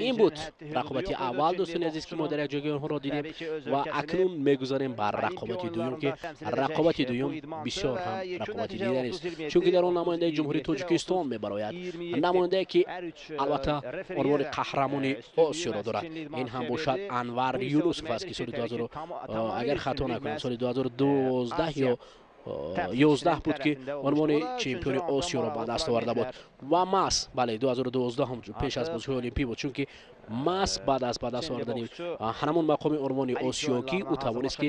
Ин буд рақобати аввал, дӯстони азиз, ки мо дар як ҷойгоҳи онҳоро дидем, ва акнун мегузарем ба рақобати дуюм, ки рақобати дуюм бисёр ҳам рақобати диданист, чунки дар он намояндаи Ҷумҳурии Тоҷикистон мебарояд, намояндае, ки албатта унвони қаҳрамони Осиёро дорад. Ин ҳам бошад Анвар Юнусов аст, ки соли 2000, агар хато накунам, соли 2012 ё 11 буд, ки унвони чемпиони Осиёро ба даст оварда буд. Ва маҳз, бале, 2012, пеш аз бозиҳои Олимпӣ буд, чунки маҳз баъд аз ба даст овардани ҳамон мақоми унвони осиёгӣ ӯ тавонист, ки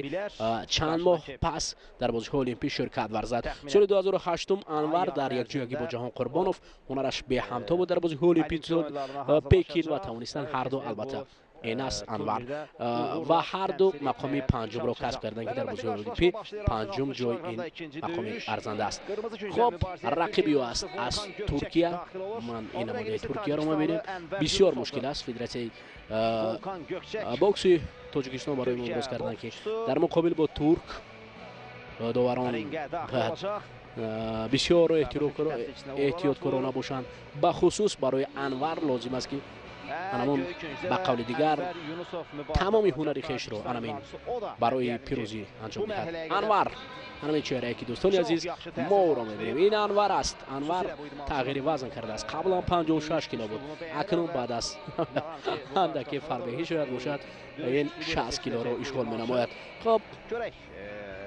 чанд моҳ пас дар бозиҳои Олимпӣ ширкат варзад. Соли 2008 Анвар дар якҷоягӣ бо Ҷаҳон Қурбонов ҳунараш беҳамто буд дар бозиҳои Олимпӣ Пекин ва тавонистанд ҳарду, албатта, ин аст Анвар, ва ҳарду мақоми панҷумро касб карданд, ки дар бозиҳои Олимпӣ панҷум ҷой ин мақоми арзанда аст. Хоб, рақиби ӯ аст аз Туркия. Ман ин намояндаи Туркияро мебинем. Бисёр мушкил аст. Федератсияи бокси Тоҷикистон барои мо имрӯз карданд, ки дар муқобил бо турк доварон бисёр эҳтиёткорона бошанд. Бахусус барои Анвар лозим аст, ки анамон, ба қавли дигар, тамоми ҳунари хешро анамин барои пирӯзӣ анҷом диҳад. Анвар, анамин чеҳрае, ки, дӯстони азиз, мо ӯро мебинем, ин Анвар аст. Анвар тағйири вазн кардааст. Қаблан 56 кило буд, акнун баъд аз андаке фарбеҳӣ шояд бошад, ин 60 килоро ишғол менамояд. Хоб,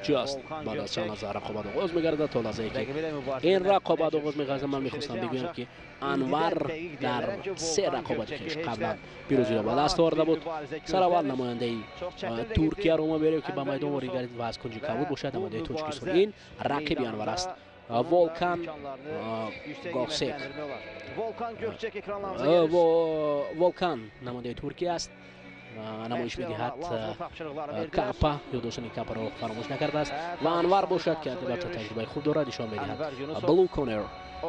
чӣ аст? Баъд аз чанд лаҳза рақобат оғоз мегардад. То лаҳзае, ки ин рақобат оғоз мегардад, ман мехостам бигӯям, ки Анвар дар се рақобати хеш қаблан пирӯзиро ба даст оварда буд. Сараввал намояндаи Туркияро мо мерем, ки ба майдон ворид гардид ва аз кунҷи кабуд бошад намояндаи Тоҷикистон. Ин рақиби Анвар аст, Волкан Гоксек. Волкан намояндаи Туркия аст, намоиш медиҳад капа, ёдоштани капаро фаромӯш накардааст. Ва Анвар бошад, ки албатта таҷрибаи хуб дорад, нишон медиҳад blue corner,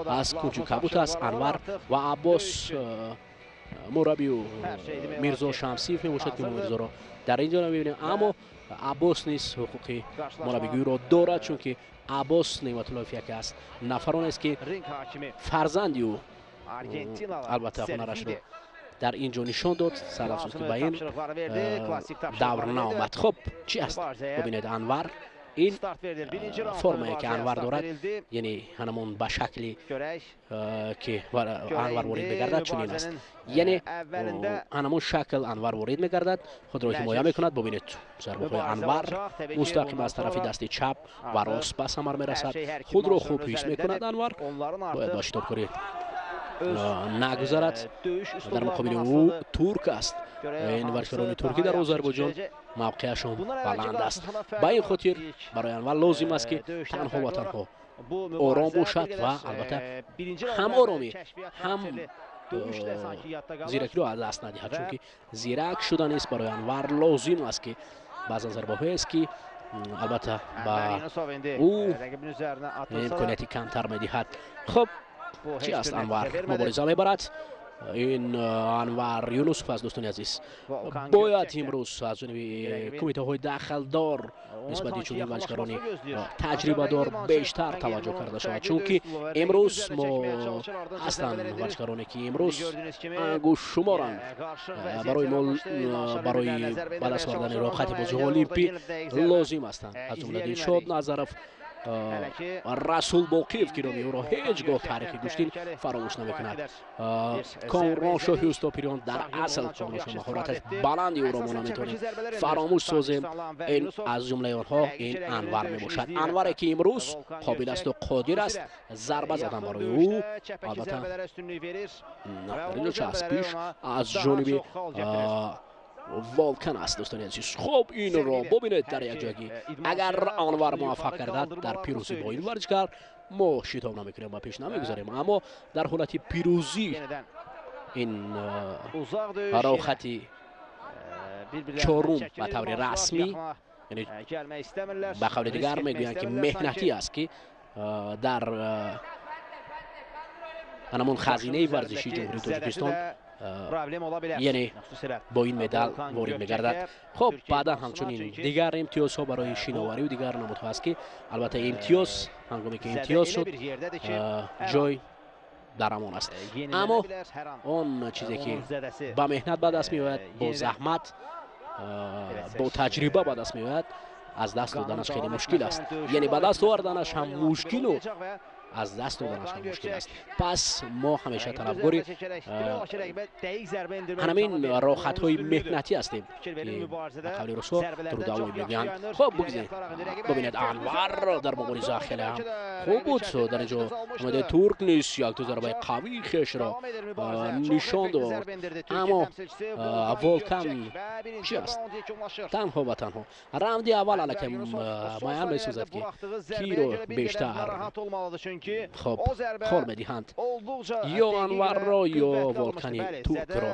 аз кунҷи кабут аст Анвар. Ва Аббос мураббию Мирзо Шамсиев мебошад, ки мо Мирзоро дар ин ҷо намебинем, аммо Аббос низ ҳуқуқи мураббигӯиро дорад, чунки Аббос Неъматуллоев яке аз нафаронест, ки фарзанди ӯ албатта ҳунарашро дар ин ҷо нишон дод. Сад афсӯс, ки ба ин давр наомад. Хуб, чӣ аст? Бубинед, Анвар, ин формае, ки Анвар дорад, яъне ҳанамон ба шакли, ки Анвар ворид мегардад, чунин аст, яъне ҳанамон шакл Анвар ворид мегардад, худро ҳимоя мекунад. Бубинед, зарбаҳои Анвар мустақим аз тарафи дасти чап ва рост ба самар мерасад. Худро хуб ҳис мекунад Анвар, бояд ба шитобкорӣ нагузарад. Дар муқобили ӯ турк аст. Ин варзишгарони туркӣ дар Озарбойҷон мавқеашон баланд аст. Ба ин хотир барои Анвар лозим аст, ки танҳо ва танҳо ором бошад ва албатта ҳам оромӣ, ҳам зиракиро аз даст надиҳад, чунки зирак шуда нест барои Анвар лозим аст, ки баъзан зарбаҳоест, ки албатта ба ӯ имконияти камтар медиҳад. Хуб, чӣ аст? Анвар мубориза мебарад. Ин Анвар Юнусов аст, дӯстони азиз. Бояд имрӯз аз ҷониби кумитаҳои дахлдор нисбати чунин варзишгарони таҷрибадор бештар таваҷҷӯҳ карда шавад, чунки имрӯз мо ҳастанд варзишгароне, ки имрӯз ангуштшуморанд, барои мо барои ба даст овардани роҳхати бозиҳои Олимпӣ лозим ҳастанд, аз ҷумла Дилшод Назаров, Расул Боқиев, ки номи ӯро ҳеҷ гоҳ таърихи гӯштин фаромӯш намекунад, Комроншоҳи Устопириён. Дар асл Комроншоҳ маҳораташ баланди ӯро мо наметавонем фаромӯш созем. Ин аз ҷумлаи онҳо ин Анвар мебошад, Анваре, ки имрӯз қобил асту қодир аст зарба задан. Барои ӯ албатта инҷо часпиш аз ҷониби Волкан аст, дӯстони азиз. Хуб, инро бубинед дар якҷоягӣ. Агар Анвар муваффақ гардад дар пирӯзӣ бо ин варзишгар, мо шитоб намекунем ва пеш намегузарем, аммо дар ҳолати пирӯзӣ ин роҳхати чорум ба таври расмӣ, ба қавли дигар мегӯянд, ки меҳнатӣ аст, ки дар анамон хазинаи варзишии Ҷумҳурии Тоҷикистон, яъне бо ин медал ворид мегардад. Хуб, баъдан ҳамчунин дигар имтиёзҳо барои шиноварию дигар намудҳо аст, ки албатта имтиёз, ҳангоме ки имтиёз шуд, ҷой Дар амон аст. Аммо он чизе ки ба меҳнат ба даст меояд, бо заҳмат, бо таҷриба ба даст меояд, аз даст доданаш хеле мушкил аст. Яъне ба даст оварданаш ҳам мушкилу аз даст доданаш ҳам мушкил аст. Пас мо ҳамеша талабгори ҳамин роҳатҳои меҳнатӣ ҳастем, ки ба қавли русҳо трудовой мегӯянд. Хуб, бигзаред, бибинед, Анвар дар мубориза хеле ҳам хуб буд. Дар инҷо омадаи турк низ як-ду зарбаи қавии хешро нишон дод, аммо Волкан чи аст? Танҳо ва танҳо раунди аввал аллакай муайян месозад, ки киро бештар хоб хор медиҳанд: ё Анварро, ё Волкани туркро.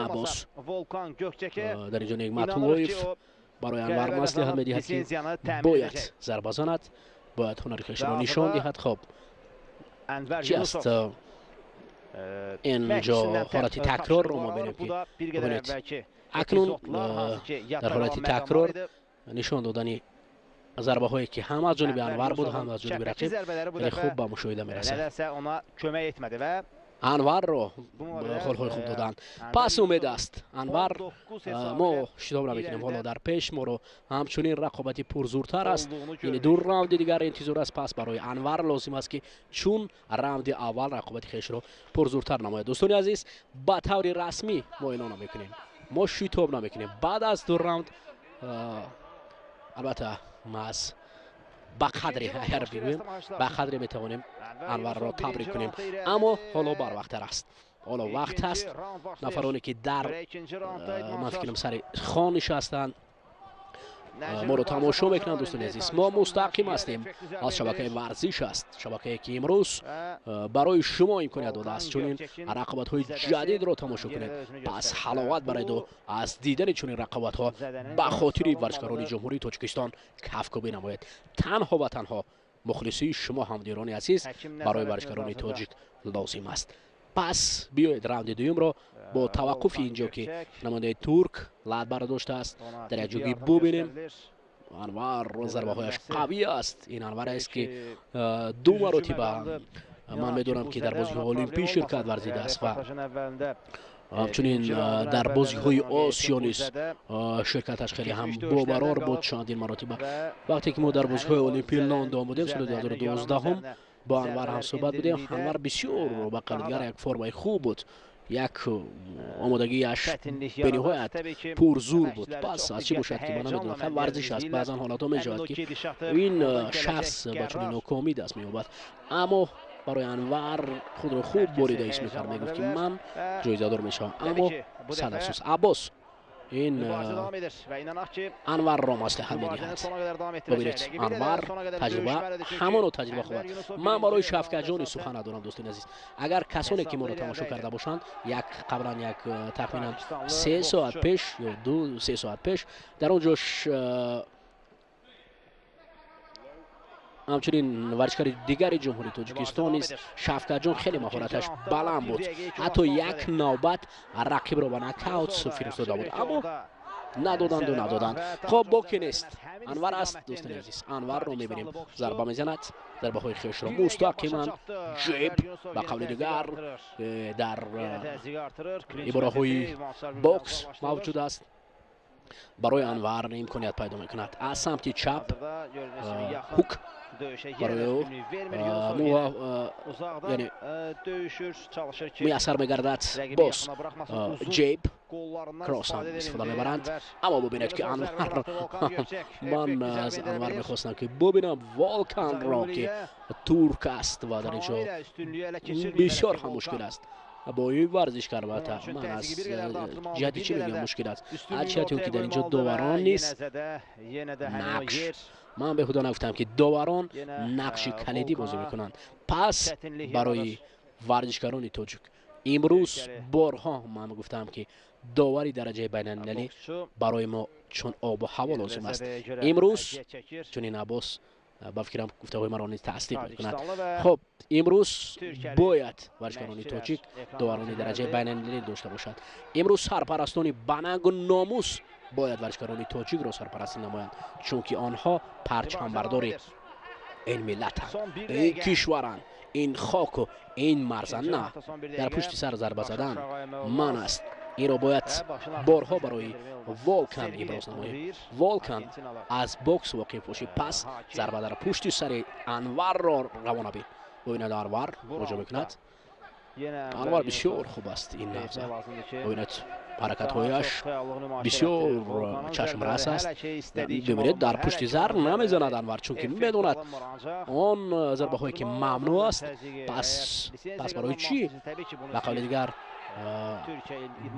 Аббос дар инҷо Негматуллоев барои Анвар маслиҳат медиҳад, ки бояд зарба занад, бояд ҳунари хешро нишон диҳад. Хоб, чи аст инҷо? Ҳолати такрорро мо бинем, ки бибинед, акнун дар ҳолати такрор нишон додани зарбаҳое, ки ҳам аз ҷониби Анвар буд, ҳам аз ҷониби рақиб, хеле хуб ба мушоҳида мерасад. Анварро холҳои хуб доданд. Пас умед аст Анвар, мо шитоб намекунем. Ҳоло дар пеш моро ҳамчунин рақобати пурзуртар аст, яъне ду раунди дигар интизор аст. Пас барои Анвар лозим аст, ки чун раунди аввал рақобати хешро пурзуртар намояд. Дӯстони азиз, ба таври расмӣ мо эълон намекунем, мо шитоб намекунем. Баъд аз ду раунд, албатта, аз ба қадре, агар бигӯем, ба қадре метавонем Анварро табрик кунем, аммо ҳоло барвақттар аст, ҳоло вақт аст. Нафароне ки дар, ман фикрам, сари хон нишастанд, моро тамошо мекунанд, дӯстони азиз, мо мустақим ҳастем аз шабакаи Варзиш аст, шабакае ки имрӯз барои шумо имконият додааст чунин рақобатҳои ҷадидро тамошо кунед. Пас ҳаловат бареду аз дидани чунин рақобатҳо ба хотири варзишгарони Ҷумҳурии Тоҷикистон кафкӯбӣ намоед. Танҳо ва танҳо мухлисии шумо, ҳамдиёрони азиз, барои варзишгарони тоҷик лозим аст. Пас биёед, раунди дуюмро бо таваққуфи инҷо, ки намояндаи турк лат бардоштааст, дар як ҷойгӣ бубинем. Анвар зарбаҳояш қавӣ аст. Ин Анвар аст, ки ду маротиба, ман медонам, ки дар бозиҳои олимпӣ ширкат варзидааст ва ҳамчунин дар бозиҳои Осиё низ ширкаташ хеле ҳам бобарор буд. Чандин маротиба, вақте ки мо дар бозиҳои олимпии Лондон будем, соли 2012, бо Анвар ҳам суҳбат будем. Анвар бисёр, ба қавли дигар, як формаи хуб буд, як омодагиаш бениҳоят пурзур буд. Пас аз чӣ бошад, ки ман намедонам. Хай, варзиш аст, баъзан ҳолатҳо мешавад, ки ин шахс ба чунин нокомӣ даст меёбад. Аммо барои Анвар худро хуб борида ҳис мекард, мегуфт, ки ман ҷоизадор мешавам, аммо сад афсӯс. Аббос ин Анварро маслиҳат медиҳад. Бибинед, Анвар таҷриба, ҳамоно таҷриба хуб аст. Ман барои Шавкатҷони сухан надорам. Дӯстони азиз, агар касоне ки моро тамошо карда бошанд, як қаблан, як тахминан 3 соат пеш ё 2-3 соат пеш дар он ҷо ҳамчунин варзишгари дигари Ҷумҳурии Тоҷикистон низ, Шавкатҷон, хеле маҳораташ баланд буд, ҳатто як навбат рақибро ба нокаут фиристода буд, аммо надоданду надоданд. Хоб, боке нест, Анвар аст. Дӯстони азиз, Анварро мебинем, зарба мезанад, зарбаҳои хешро мустақиман ҷеб, ба қавли дигар, дар ибораҳои бокс мавҷуд аст, барои Анвар имконият пайдо мекунад. Аз самти чап хук барои ӯ яъне муяссар мегардад. Боз ҷеб, кросс ҳам истифода мебаранд. Аммо бубинед, ки Анвар, ман аз Анвар мехостам, ки бубинам Волканро, ки турк аст, ва дар ин ҷо бисёр ҳам мушкил аст бо ин варзишгар. Албатта, ман аз ҷиҳати чӣ мегӯям мушкил аст? Аз ҷиҳати он ки дар ин ҷо доварон низ нақш, ман беҳуда нагуфтам, ки доварон нақши калидӣ бозӣ мекунанд. Пас барои варзишгарони тоҷик имрӯз борҳо ман гуфтам, ки довари дараҷаи байналмилалӣ барои мо чун обу ҳаво лозим аст. Имрӯз чунин Аббос, ба фикрам, гуфтаҳои маро низ тасдиқ мекунад. Хуб, имрӯз бояд варзишгарони тоҷик доварони дараҷаи байналмилалӣ дошта бошад. Имрӯз сарпарастони банангу номус бояд варзишгарони тоҷикро сарпарастӣ намоянд, чунки онҳо парчамбардори ин миллатанд, ин кишваранд. Ин хоку ин марза на дар пушти сар зарба задан ман аст. Инро бояд борҳо барои Волкан иброз намоем. Волкан аз бокс воқиф бошӣ, пас зарба дар пушти сари Анварро равона бин. Бубинад, Анвар муроҷиа мекунад. Анвар бисёр хуб аст ин лаҳза. Бубинад, ҳаракатҳояш бисёр чашмрас аст. Бибинед, дар пушти зар намезанад Анвар, чунки медонад он зарбаҳое ки мамнӯъ аст. Пас барои чӣ, ба қавли дигар,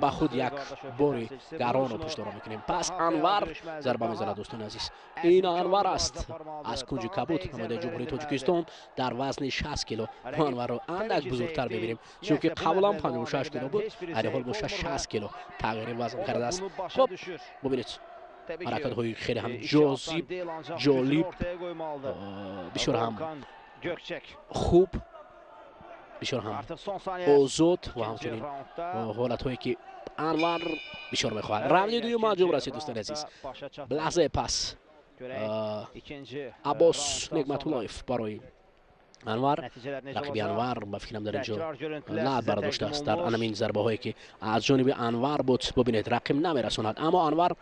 ба худ як бори гаронро пуштдора мекунем? Пас Анвар зарба мезанад. Дӯстони азиз, ин Анвар аст аз кунҷи кабуд, намояндаи Ҷумҳурии Тоҷикистон дар вазни 60 кило. Мо Анварро андак бузургтар мебинем, чунки қаблан 56 кило буд, айни ҳол боша 60 кило тағйири вазн кардааст. Хуб, бубинед, ҳаракатҳои хеле ҳам ҷозиб, ҷолиб, бисёр ҳам хуб, бисёр ҳам озод ва ҳамчунин ҳолатҳое ки Анвар бисёр мехоҳад. Раунди дуюм анҷом расид, дӯстони азиз. Лаҳзаи пас Аббос Негматуллоев барои Анвар. Рақиби Анвар, ба фикрам, дар инҷо лаъб бардоштааст дар анамин зарбаҳое ки аз ҷониби Анвар буд. Бубинед, рақиб намерасонад, аммо Анвар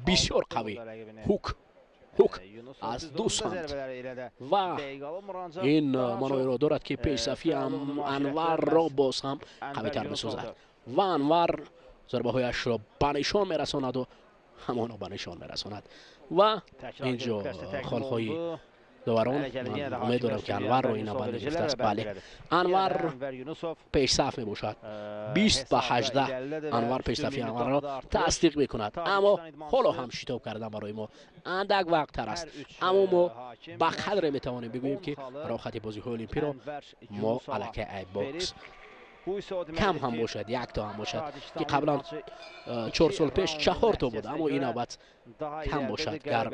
бисёр қавӣ, хук, хук аз ду самт, ва ин маъноеро дорад, ки пешсафи Анварро боз ҳам қавитар месозад ва Анвар зарбаҳояшро ба нишон мерасонаду ҳамоно ба нишон мерасонад. Ва инҷо холҳои доварон, ман умед дорам, ки Анварро ин навбат гирифтааст. Бале, Анвар пешсаф мебошад, 20-18. Анвар пешсафи Анварро тасдиқ мекунад, аммо ҳоло ҳам шитоб кардан барои мо андак вақттар аст. Аммо мо ба қадре метавонем бигӯем, ки роҳхати бозиҳои олимпиро мо аллакай ай бокс кам ҳам бошад, якто ҳам бошад, ки қаблан 4 сол пеш чаҳорто буд, аммо ин навбат кам бошад, гар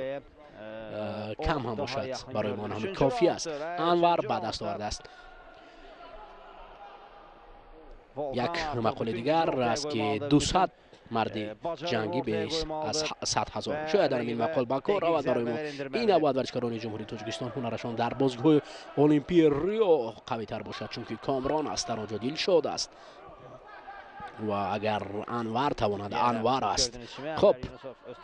кам ҳам бошад, барои мо ҳам кофӣ аст. Анвар ба даст овардааст. Як мақоли дигар аст, ки 200 марди ҷангӣ беш аз 100 000. Шояд дар ин мақол ба кор равад барои мо. Ин навбат варзишкарони Ҷумҳурии Тоҷикистон ҳунарашон дар бозиҳои олимпии Рио қавитар бошад, чунки Комрон аст дар он ҷо, Дилшод аст ва агар Анвар тавонад, Анвар аст. Хуб,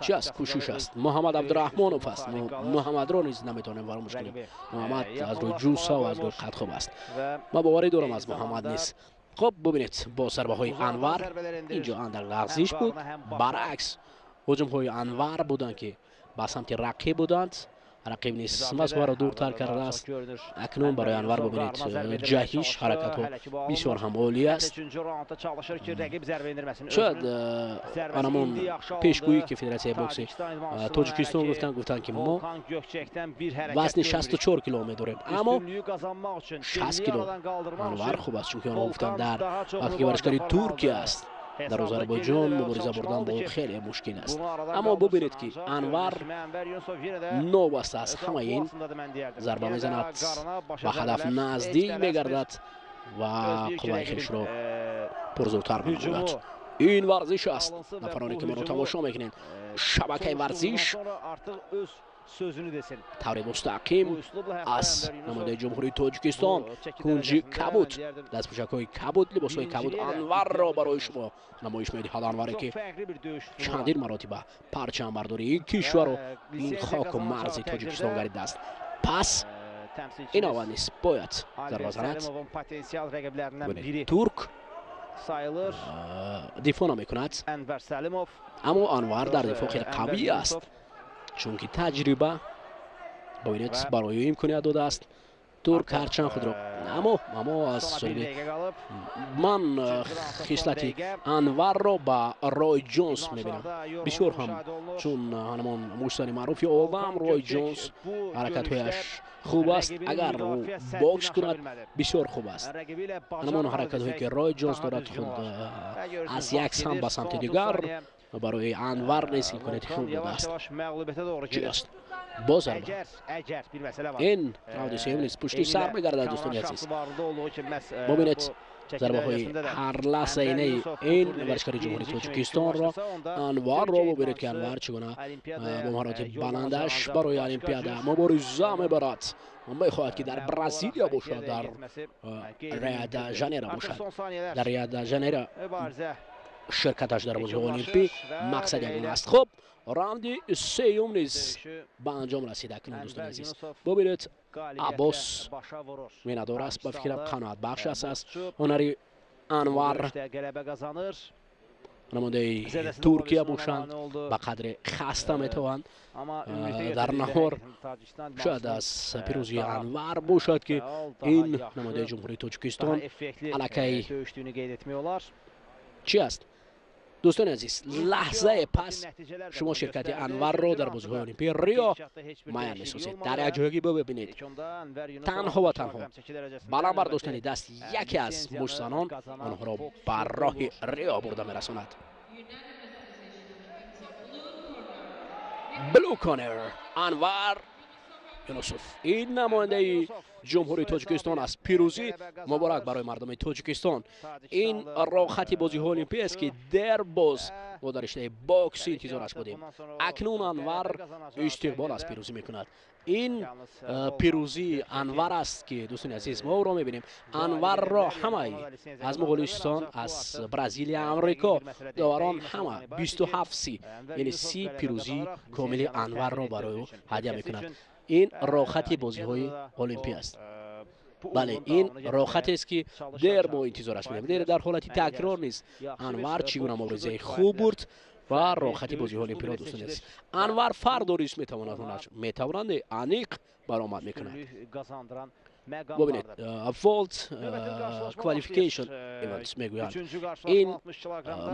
чи аст? Кӯшиш аст. Муҳаммад Абдураҳмонов аст. Муҳаммадро низ наметавонем фаромӯш кунем. Муҳаммад аз рӯи ҷусса ва аз рӯи қад хуб аст. Ман боварӣ дорам аз Муҳаммад низ. Хуб, бубинед, бо зарбаҳои Анвар инҷо андак лағзиш буд. Баръакс, ҳуҷумҳои Анвар буданд, ки ба самти рақиб буданд. Рақиб низ масофаро дуртар кардааст акнун барои Анвар. Бубинед, ҷаҳиш, ҳаракатҳо бисёр ҳам олӣ аст. Шояд анамон пешгӯӣ, ки Федератсияи бокси Тоҷикистон гуфтанд, ки мо вазни 64 кило медорем, аммо 60 кило Анвар хуб аст, чунки онҳо гуфтанд, дар вақте ки варзишгари Туркия аст, дар Озарбойҷон мубориза бурдан бо ӯ хеле мушкил аст. Аммо бубинед, ки Анвар новаста аз ҳамаи ин зарба мезанад, ба ҳадаф наздик мегардад ва қувваи хешро пурзӯртар менамояд. Ин варзиш аст. Нафароне ки моро тамошо мекунед, шабакаи варзиш таври мустақим аз намояндаи Ҷумҳурии Тоҷикистон, кунҷи кабуд, дастпӯшакҳои кабуд, либосҳои кабуд, Анварро барои шумо намоиш медиҳад. Анваре ки чандин маротиба парчамбардори ин кишвару ин хоку марзи Тоҷикистон гардидааст. Пас ин аввал низ бояд зарба занад. Турк дифоъ намекунад, аммо Анвар дар дифоъ хеле қавӣ аст, чунки таҷриба, бубинед, барои ӯ имконият додааст. Турк ҳарчанд худро, аммо аз ҷониби ман хислати Анварро ба Рой Ҷонс мебинам бисёр ҳам, чун ҳамон муштзани маъруфи олам Рой Ҷонс ҳаракатҳояш хуб аст. Агар ӯ бокс кунад, бисёр хуб аст. Ҳамон ҳаракатҳое ки Рой Ҷонс дорад, худ аз як самт ба самти дигар, барои Анвар низ имконияти хуб додааст. Чи аст? Боз зарба. Ин раунди сеюм низ пушти сар мегардад, дӯстони азиз. Бубинед, Зарбаҳои ҳар лаҳзаинаи ин варзишгари Ҷумҳурии Тоҷикистонро, Анварро бубинед, ки Анвар чӣ гуна бо маҳорати баландаш барои Олимпиада мубориза мебарад. Мехоҳад, ки дар Бразилия бошад, дар Рио де Жанейро бошад. Дар Рио де Жанейро ширкаташ дар бозиҳои Олимпӣ мақсад ягона аст. Хуб, раунди сеюм низ ба анҷом расид. Акнун, дӯстони азиз, бубинед, Аббос миннатдор аст, ба фикрам, қаноатбахш аст аз ҳунари Анвар. Намояндаи Туркия бошанд, ба қадре хаста метаванд дар наҳор. Шояд аз пирӯзии Анвар бошад, ки ин намояндаи Ҷумҳурии Тоҷикистон аллакай чӣ аст. Дӯстони азиз, лаҳзае пас шумо ширкати Анварро дар бозиҳои Олимпии Рио муайян месозед. Дар як ҷойгӣ бибинед, танҳо ва танҳо баланд бардоштани даст яке аз муштзанон онҳоро ба роҳи Рио бурда мерасонад. Blue corner, Анвар Юнусов. Ин намояндаи Ҷумҳурии Тоҷикистон аст. Пирӯзӣ муборак барои мардуми Тоҷикистон. Ин роҳхати бозиҳои Олимпӣ аст, ки дер боз мо дар риштаи бокси интизораш будем. Акнун Анвар истиқбол аз пирӯзӣ мекунад. Ин пирӯзии Анвар аст, ки, дӯстони азиз, мо ӯро мебинем. Анварро ҳамаи аз Моғолистон, аз Бразилия, Амрико доварон ҳама 27-30, яъне 30 пирӯзии комили Анварро барои ӯ ҳадя мекунад. Ин роҳхати бозиҳои Олимпӣ аст. Бале, ин роҳхатест, ки дер мо интизораш будем. Дер дар ҳолати такрор нест. Анвар чӣ гуна муборизаи хуб бурд ва роҳхати бозиҳои Олимпиро, дӯстони азиз. Анвар фардо низ метавонад, метавонанд, аниқ баромад мекунад. Бубинед, World Qualification Events мегӯянд. Ин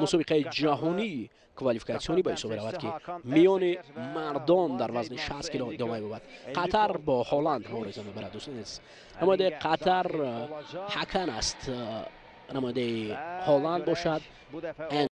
мусобиқаи ҷаҳонии квалификатсионӣ ба ҳисоб меравад, ки миёни мардон дар вазни 60 кило идома меёбад. Қатар бо Ҳолланд мубориза мебарад, дӯстони азиз. Намояндаи Қатар Ҳакан аст, намояндаи Ҳолланд бошад.